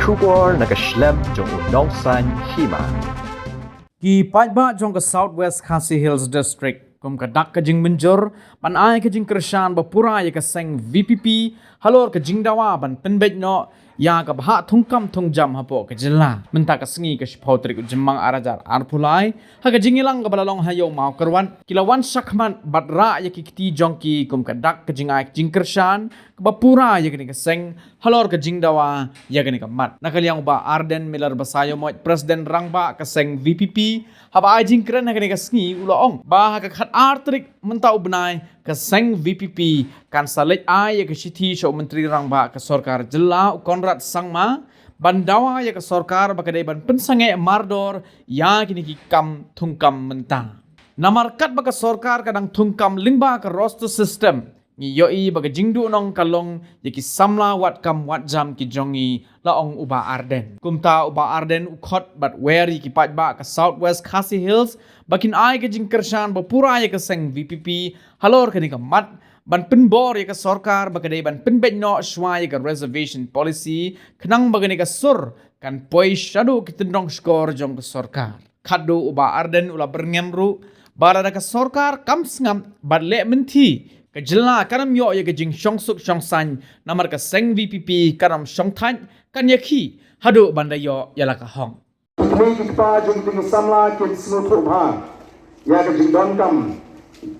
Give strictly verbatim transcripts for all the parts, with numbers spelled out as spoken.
Khubor na ka shlem jong u Nongsaiñ Hima. Ki paidbah jong ka South West Khasi Hills District kum ka dak ka jingmynjur ban ai ka jingkyrshan ba pura ïa ka seng V P P halor ka jingdawa ban pynbeit noh ïa ka bhah thungkam thungjam hapoh ka jylla. Mynta ka sngi ka shiphew tarik u Jymmang ar hajar arphew lai, ha ka jingïalang kaba la long ha Ïew Mawkyrwat, ki la wan shakhmat bad rah ïa ki kti jong ki kum ka dak ka jingai ka jingkyrshan kaba pura ïa kane ka seng halor ka jingdawa ïa kane ka mat. Na ka liang u Bah Ardent Miller Basaiawmoit, President Rangbah ka seng V P P, haba ai jingkren ha kane ka sngi u la ong ba ha ka khatar tarik mynta u bnai ka seng V P P kan sa leit ai ïa ka shithi sha u Myntri Rangbah ka Sorkar Jylla u Conrad Sangma ban dawa ïa ka sorkar ba ka dei ban pynsangeh mardor ïa kine ki kam thungkam mynta. Namar katba ka sorkar ka dang thungkam lyngba ka roster system, ngi ïohi ba ka jingduhnong ka long ïa ki samla wad kam wad jam ki jong ngi, la ong u Bah Ardent. Kumta u Bah Ardent u khot bad wer ïa ki paidbah ka South West Khasi Hills ba kin ai ka jingkyrshan ba pura ïa ka seng V P P halor kane ka mat ban pynbor ïa ka sorkar ba ka dei ban pynbeit noh shuwa ïa ka reservation policy, khnang ba kane ka sur kan poi shaduh ki tyndong shkor jong ka sorkar. Khadduh u Bah Ardent u la byrngem ruh ba lada ka sorkar kam sngap bad leh mynthi, ka jylla kan ym ïoh ïa ka jingshongsuk shongsaiñ, namar ka seng V P P kan ym shongthait, kan ïakhih haduh ban da ïoh ïa la ka hok. Ki kmie ki kpa jong ki samla kin sngewthuh bha ïa ka jingdonkam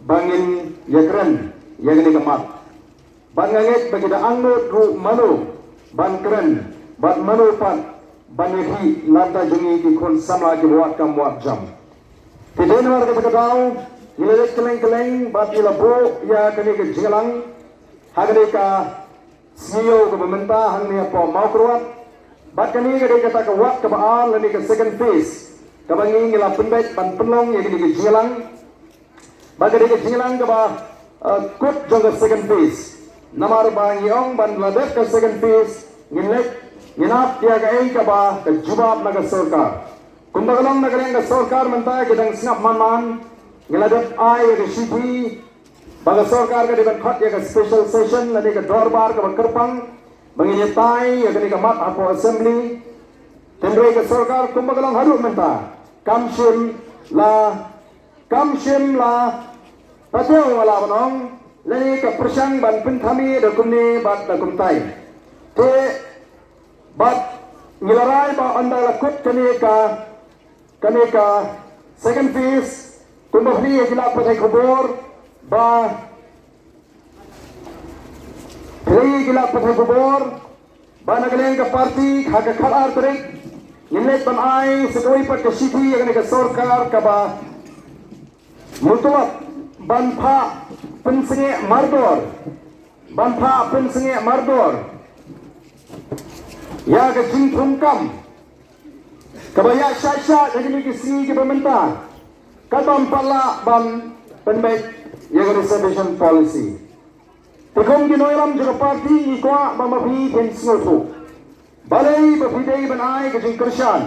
ba ngin ïakren ïa kane ka mat. Bad nga ngeit ba ki da angnud ruh mano ban kren bad mano pat ban ïakhih na bynta jong ngi ki khun samla kiba wad kam wad jam. Te dei namar kata ka daw ngi la leit kylleng kylleng bad ngi la buh ïa kane ka jingïalang ha kane ka sngi ïew kaba mynta hangne hapoh Mawkyrwat. Bad kane ka dei kata ka wat kaba ar lane ka second phase kaba ngi ngi la pynbeit ban pynlong ïa kane ka jingïalang. Ba ka dei ka jingïalang kaba, eh, kut jong ka second phase. Namar ba ngi ong ban la dep ka second phase, ngin leit, ngin ap ïa kaei kaba ka jubab na ka sorkar. Kumba ka long na ka liang ka sorkar mynta ki dang sngap man man, ngi la dep ai ïa ka shithi ba ka sorkar ka dei ban khot ïa ka special session lane ka dorbar kaba kyrpang ba ngin ïatai ïa kane ka mat hapoh assembly. Hynrei ka sorkar kumba ka long haduh mynta kam shym la Kam shym la patew, nga lah ban ong, lane ka pyrshang ban pynthame da kumne bad da kumtai. Te bad ngi la rai ba ynda la kut kane ka, kane ka second phase, kumba phi ïa ki lad pathai khubor ba Phi la ïohi ki lad pathai khubor ba na ka liang ka party ha ka khatar tarik ngin leit ban ai sa kawei pat ka shithi ïa kane ka sorkar kaba mutulab ban phah pynsangeh mardor, ban phah pynsangeh mardor ïa ka jingthungkam kaba ïa shah shah ha kine ki sngi kiba mynta, katba ym pat lah ban pynbeit ïa ka reservation policy. Te kum ki nongïalam jong ka party ngi kwah ba ma phi phin sngewthuh balei ba phi dei ban ai ka jingkyrshan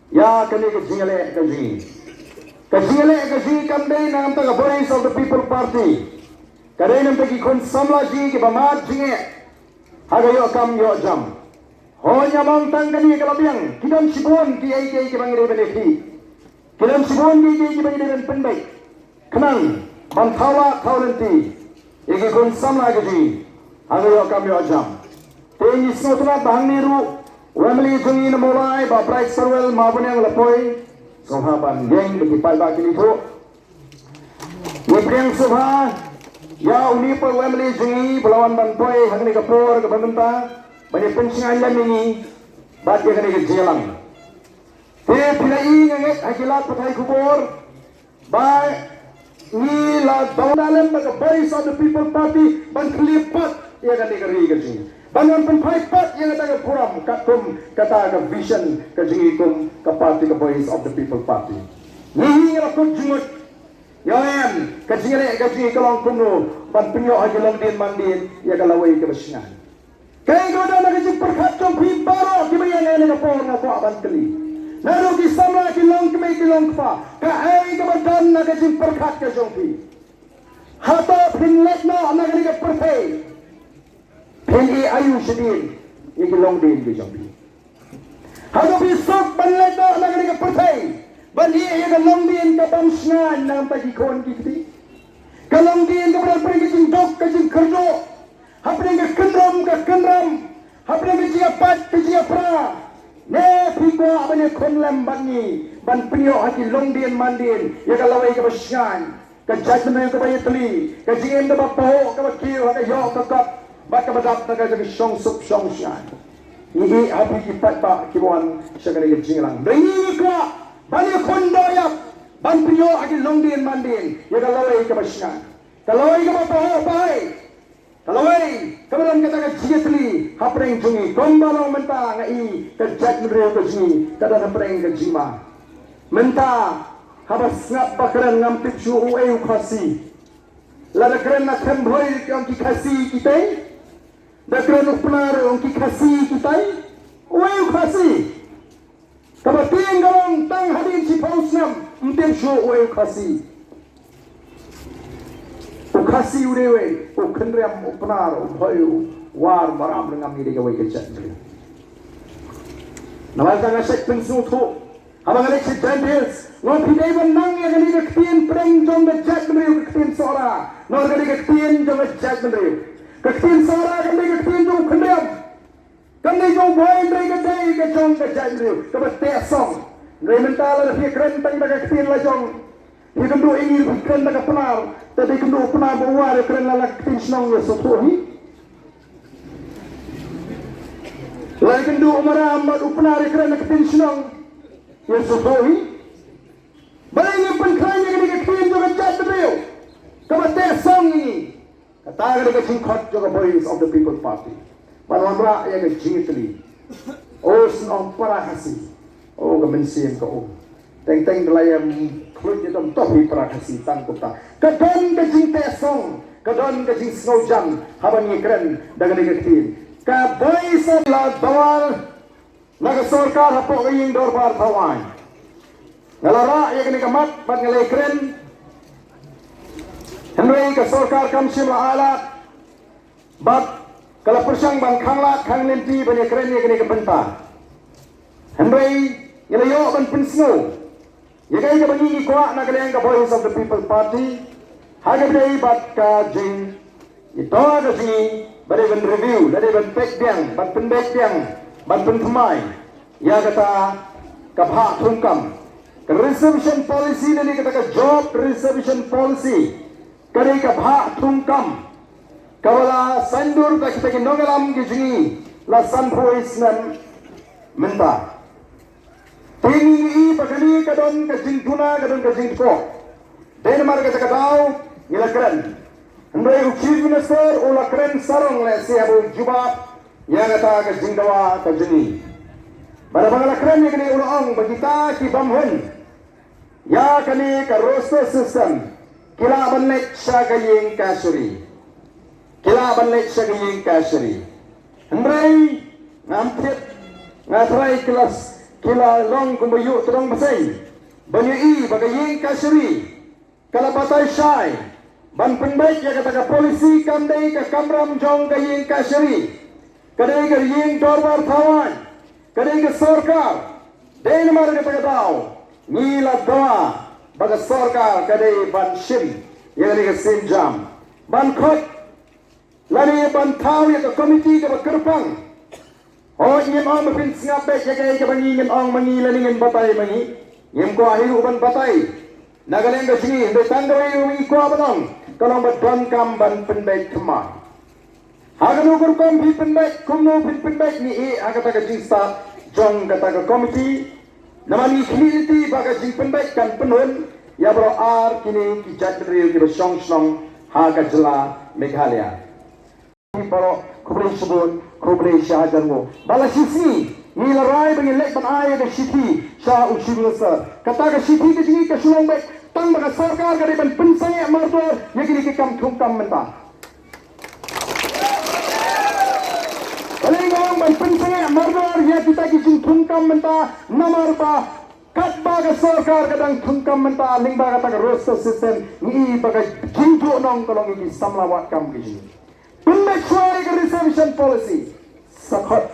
ïa kane ka jingïaleh ka jong ngi. Ka jingïaleh ka jong ngi kam dei na ka bynta ka Voice of the People Party. Ka dei na ka bynta ki khun samla jong ngi kiba mad jingeh ha ka ïoh kam ïoh jam. Hooid, ïa ma tang kane ka la biang, ki don shibun kiei kiei kiba ngi dei ban ïakhih. Ki don shibun kiei kiei kiba ngi dei ban pynbeit khnang ban thaw lad thaw lynti ïa ki khun samla ka jong ngi ha ka ïoh kam ïoh jam. Te ngi sngewtynnat ba hangne ruh u MLA jong ngi na Mawlai, Bah Bright Farwell Mawbaniang, la poi. Sngewbha ban ïeng ba ki paidbah kin ithuh. Ngi pdiang sngewbha ïa une u MLA jong ngi ba la wan ban poi ha kane ka por kaba mynta ban ïa pynshngaiñ lem ïa ngi bad ïa kane ka jingïalang. Te phi la ïohi, nga ngeit ha ki lad pathai khubor ba ngi la dawa lem bad ka Voice of the People Party ban khlieh pat ïa kane ka ri ka jong ngi, ban wan pynphai pat ïa kata ka forum katkum kata ka vision ka jong ngi kum ka party ka Voice of the People Party. Ngi hi ngi la kut jingmut. Ïa em, ka jingïaleh ka jong ngi ka long kumno ban pynïoh ha ki longdien mandien ïa ka lawei kaba shngaiñ. Kaei kaba don ha ka jingpyrkhat jong phi baroh kiba ïeng ha kane ka por, nga kwah ban kylli. Naduh ki samla, ki longkmie, ki longkpa, kaei kaba don ha ka jingpyrkhat ka jong phi? Hato phin leit noh na kane ka pyrthei phin ïa aïu shadien ïa ki longdien ki jong phi? Ha kaba suk ban leit noh na kane ka pyrthei ban ïeh ïa ka longdien ka bym shngaiñ na ka bynta ki khun ki kti. Ka longdien kaba don pyrshah ka jingduk ka jingkyrduh hapdeng ka kynrum ka kynrum, hapdeng ka jingïapait ka jingïapra. Ne phi kwah ban ïakhun lem bad ngi ban pynïoh ha ki longdien mandien ïa ka lawei kaba shngaiñ, ka jaitbynriew kaba ïatylli, ka jingim kaba pahuh kaba kiew ha ka ïoh ka kot bad kaba dap na ka jingshong suk shong shngaiñ. Ngi ïeh ha phi ki paidbah kiba wan sha kane ka jingïalang. Ngi kwah ban ïakhun doh ïap ban pynïoh ha ki longdien mandien ïa ka lawei kaba shngaiñ, ka lawei kaba pahuh pahuh. Ka lawei kaba don kata ka jingïatylli hapdeng jong ngi, kumba long mynta nga i ka jaitbynriew ka jong ngi ka don hapdeng ka jingma. Mynta haba sngap ba kren ngam tip shuh uei u Khasi. Lada kren na Themboi ki ong ki Khasi kitai. Da kren u Pnar ong ki Khasi kitai. Uei u Khasi? Kaba tieng ka long tang hadien shiphew snem ym tip shuh uei u Khasi. U Khasi u dei uei, u Khynriam, u Pnar, u Bhoi, u War, u Maram, ngam i dei kawei ka jaitbynriew. Namar kata nga shait pynsngewthuh haba nga leit sha Jaintia Hills, nga ong phi dei ban nang ïa kane ka ktien pdeng jong ka jaitbynriew, ka ktien Sohra. Namar ka dei ka ktien jong ka jaitbynriew. Ka ktien Sohra ka dei ka ktien jong u Khynriam. Kam dei jong u Bhoi, hynrei ka dei ka jong ka jaitbynriew kaba teh song. Hynrei mynta lada phi kren tang da ka ktien la jong, phi kynduh ïa ngi phi kren da ka Pnar, te dei kynduh u Pnar bad u War ïa kren la la ka ktien shnong, ïa sngewthuh hi. La kynduh u Maram bad u Pnar ïa kren la ka ktien shnong, ïa sngewthuh hi. Balei ngim pynkhlaiñ ïa kane ka ktien jong ka jaitbynriew kaba teh song ïa ngi? Kata ka dei ka jingkhot jong ka Voice of the People Party ban wanrah ïa ka jingïatylli. O, sngewbha ong para Khasi. O, ka mynsiem ka um. Teng teng da la ïa khluit ïa dom toh hi para Khasi tang kumta. Ka don ka jingteh song, ka don ka jingsngewjan haba ngi kren da kane ka ktien. Ka Voice of la dawa na ka sorkar hapoh ka ïing dorbar thaw aiñ. Nga la rah ïa kane ka mat bad nga la kren. Hynrei ka sorkar kam shym la ailad bad ka la pyrshang ban khanglad khanglynti ban ïa kren ïa kane ka bynta. Hynrei ngi la ïoh ban pynsngew ïa kaei kaba ngi ngi kwah na ka liang ka Voice of the People Party ha kaba ïadei bad ka jing, ïa ka jing ba dei ban review, ba dei ban peit biang, ban pynbeit biang, ban pynthymmai ïa kata ka bhah thungkam, ka reservation policy lane kata ka job reservation policy. Ka dei ka bhah thungkam kaba la saiñdur da kita ki nongïalam ki jong ngi la sanphew snem mynta. Te ngi i ba kane ka don ka jingduna, ka don ka jingthoh. Dei namar kata ka daw ngi la kren. Hynrei u Chief Minister u la kren sarong lehse haba u jubab ïa kata ka jingdawa ka jong ngi. Bad haba nga la kren ïa kane u la ong ba kita ki bym hun ïa kane ka roster system ki lah ban leit sha ka ïing kashari. Ki lah ban leit sha ka ïing kashari. Hynrei ngam tip, nga tharai ki la, ki la long kumba ïuh tdong bseiñ ban ïohi ba ka ïing kashari ka la batai shai ban pynbeit ïa kata ka policy. Kam dei ka kamram jong ka ïing kashari, ka dei ka ïing dorbar thaw aiñ, ka dei ka sorkar. Dei namar kata ka daw ngi la dawa ba ka sorkar ka dei ban shim ïa kane ka sienjam, ban khot lane ban thaw ïa ka komiti kaba kyrpang. Hooid, ngim ong ba phin sngap beit ïa kaei kaba ngi ngin ong ma ngi lane ngin batai ma ngi. Ngim kwah hi ruh ban batai na ka liang ka jong ngi, hynrei tang kawei ruh ngi kwah ban ong, ka long ba donkam ban pynbeit thymmai. Ha kano ka rukom phi pynbeit, kumno phin pynbeit, ngi ïeh ha kata ka jingstad jong kata ka komiti. Namar ngi khmih lynti ba ka jingpynbeit kan pynhun ïa baroh ar kine ki jaitbynriew kiba shong shnong ha ka jylla Meghalaya. Baroh khublei shibun, khublei shihajar nguh. Ba la shisngi ngi la rai ba ngin leit ban ai ïa ka shithi sha u Chief Minister. Kata ka shithi ka jong ngi ka shu long beit tang ba ka sorkar ka dei ban pynsangeh mardor ïa kine ki kam thungkam mynta. Balei nga ong ban pynsangeh mardor ïa kita ki jingthungkam mynta? Namar ba katba ka sorkar ka dang thungkam mynta lyngba kata ka roster system, ngi i ba ka jingduhnong ka long ïa ki samla wad kam ki jong ngi. Pynbeit shuwa ïa ka reservation policy. Sa khot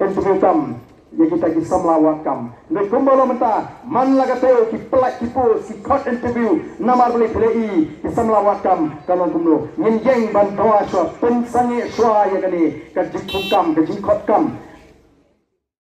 interview kam ïa kita ki samla wad kam. Hynrei kumba long mynta, man la ka taïew ki pynlait ki post, ki khot interview, namar balei phi la i ki samla wad kam, ka long kumno. Ngin ïeng ban dawa shuwa, pynsangeh shuwa ïa kane ka jingthung kam, ka jingkhot kam.